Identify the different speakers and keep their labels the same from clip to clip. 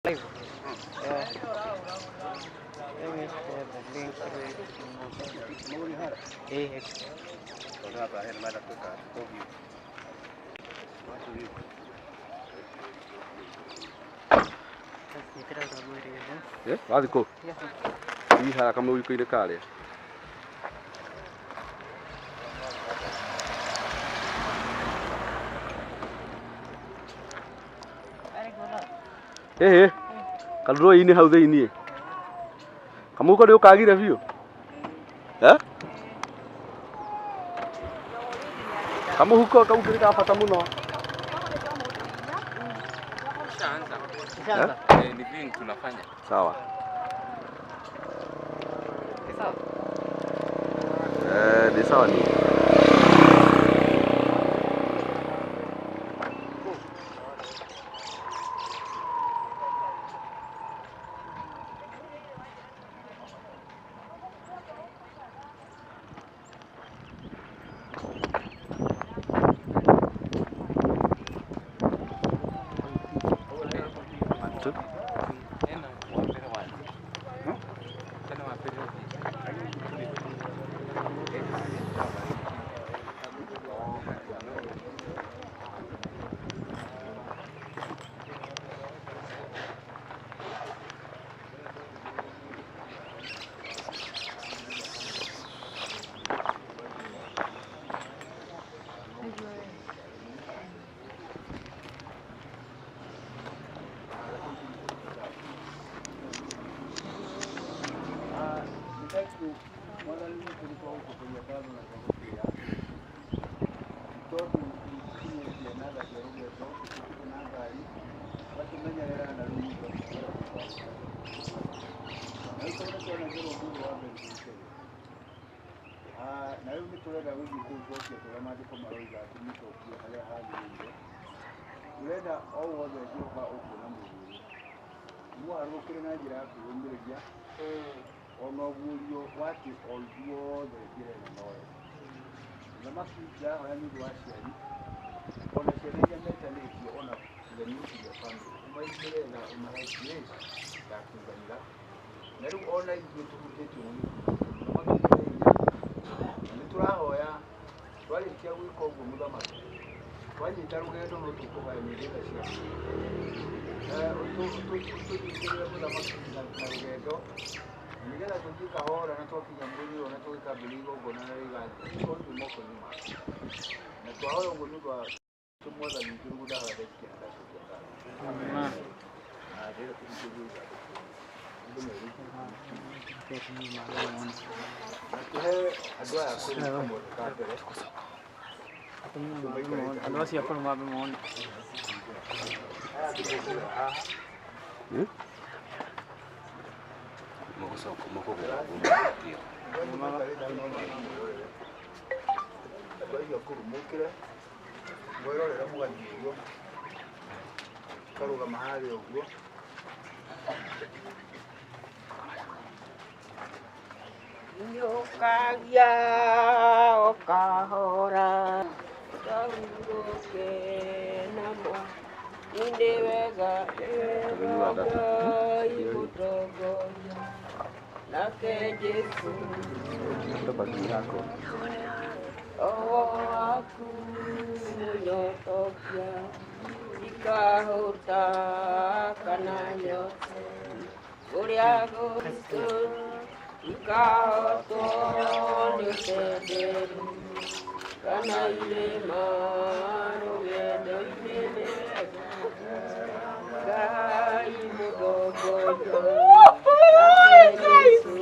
Speaker 1: Live. Yeah. Let me share the link with eh.
Speaker 2: Eh, wathi kũ? Hihi harĩa kamũhuko-inĩ karĩa. Ĩhĩ, karurũĩ-inĩ hau thĩiniĩ. Kamũhuko nĩ ũkagire biũ? Eh? Kamũhuko kau kĩrĩ ga bata mũno.
Speaker 1: Ishaanza.
Speaker 2: Eh?
Speaker 3: Eh, ni viewing tunafanya.
Speaker 2: Sawa.
Speaker 1: Sawa.
Speaker 2: Eh, ni sawa ni. One, two.
Speaker 3: Ena wapere wapi? Tena wapere wapi?
Speaker 4: Na rĩu nĩ tũrenda gũthiĩ kũu tũcokie kũrĩa maandĩko maroiga atĩ mũcokie harĩa hagĩrĩire. Tũrenda o wothe Jehova ũkuona mũndũ ũyũ mũharũrũkĩre na njĩra ya kwĩyũmĩrĩria ona ũguũrio wa atĩ o ithuothe njĩra ĩno noyo. Mũthamaki ndĩrahoya nĩ ũndũ wa aciari ona ciana iria metanĩtio ona the nuclear family ũmaiguĩre tha ũmahe grace ya kũiganĩra na rĩu ona ithuĩ tũhutĩtio nĩ gĩkuũ mũthamaki nĩ hinya na nĩ tũrahoya twarĩkia gwĩka ũguo mũthamaki twanyita rũgendo no tũkũhoya nĩgetha ciaku ũtũnyitĩrĩre mũthamaki na rũgendo nĩgetha tũthiĩ kahora na twakinya mwĩrĩ ũyũ na tũgĩkambĩrĩria igongona na rĩgathira tũkorwo twĩ moko-inĩ maku na twahoya ũguo nĩ ũndũ wa mwathani witũ nĩguo ndahoya ndetĩkia na ndacokia ngatho. Na ndĩrenda tũhingũrie ithandũkũ andũ merutĩre na tũhe andũ aya akũrũ kamweke ka mbere.
Speaker 1: Andũ acio akũrũ mambe mone.
Speaker 4: Aya tũkũgera haha.
Speaker 2: Hmm?
Speaker 3: Mũgũcoka mũkũgera ũguo.
Speaker 4: Andũ acio akũrũ mũkĩre mwerorera mũgathiĩ ũguo mũkarũgama harĩa ũguo.
Speaker 5: Nĩũkagia ũkahora kahurũke namo nĩ wega Ngai mũtongoria nake Jesũ
Speaker 2: Tabaki yako.
Speaker 5: Roho waku mũnyotokia ikahũta kana nyote ũrĩa gũtũ ikahotwo nĩ ũtenderu kana irĩma rũgendo-inĩ nĩ Ngai mũtongoria nake Jesũ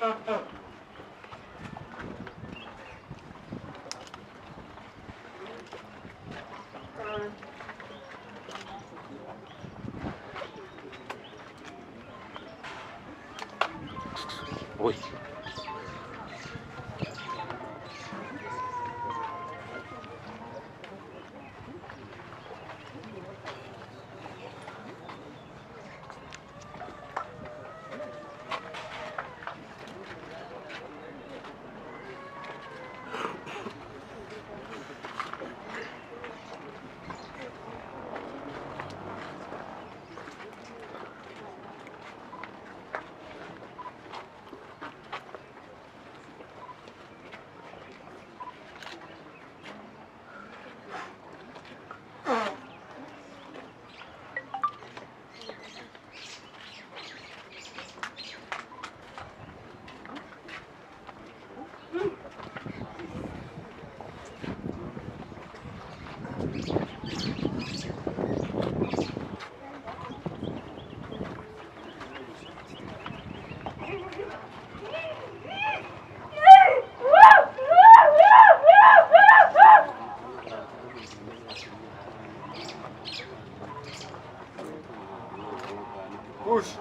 Speaker 3: Oi.
Speaker 4: Push.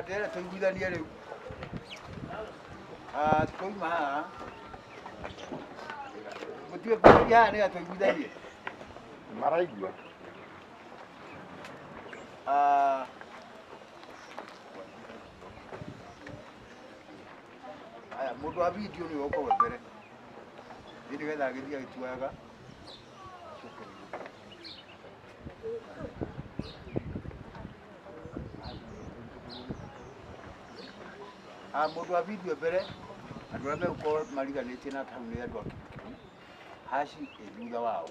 Speaker 4: Ndĩrenda tũiguithanie rĩu twauma haha mũtige kũgeria haha nĩgetha tũiguithanie
Speaker 6: maraigua
Speaker 4: aya mũndũ wa video nĩwe ũkorwo mbere nĩ nĩgetha agĩthiĩ agĩtuaga. Mũndũ wa video mbere andũ arĩa megũkorwo mariganĩtie nake hau nĩ andũ a Kibikibi haci ĩ thutha wao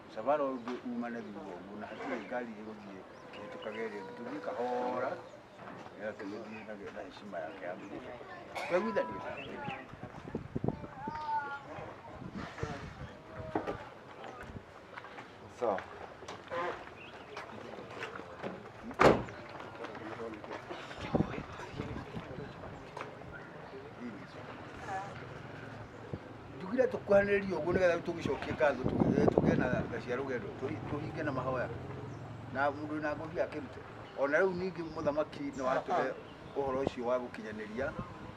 Speaker 4: mũcabara ũyũ ũngĩ umane thutha ũguo na hatirĩ ngari ĩgũthiĩ ĩkĩhĩtũkaga ĩrĩa ĩngĩ tũthiĩ kahora nĩgetha tũgĩthiĩ na heshima yake ya mũico twaiguithania.
Speaker 6: Sawa.
Speaker 4: Njugire tũkuhanĩrĩrie ũguo nĩgetha rĩu tũgĩcokie ngatho tũgĩe na tha cia rũgendo tũhinge na mahoya na mũndũ wĩna ngũbia akĩrute. Ona rĩu ningĩ mũthamaki nĩ watũhe ũhoro ũcio wa gũkinyanĩria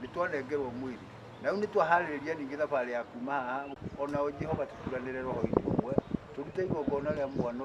Speaker 4: nĩ twanengerwo mwĩrĩ na rĩu nĩ twaharĩrĩria ningĩ thabarĩ ya kuma haha onao Jehova tũturanĩre roho-inĩ ũmwe tũrute igongona rĩa mwana.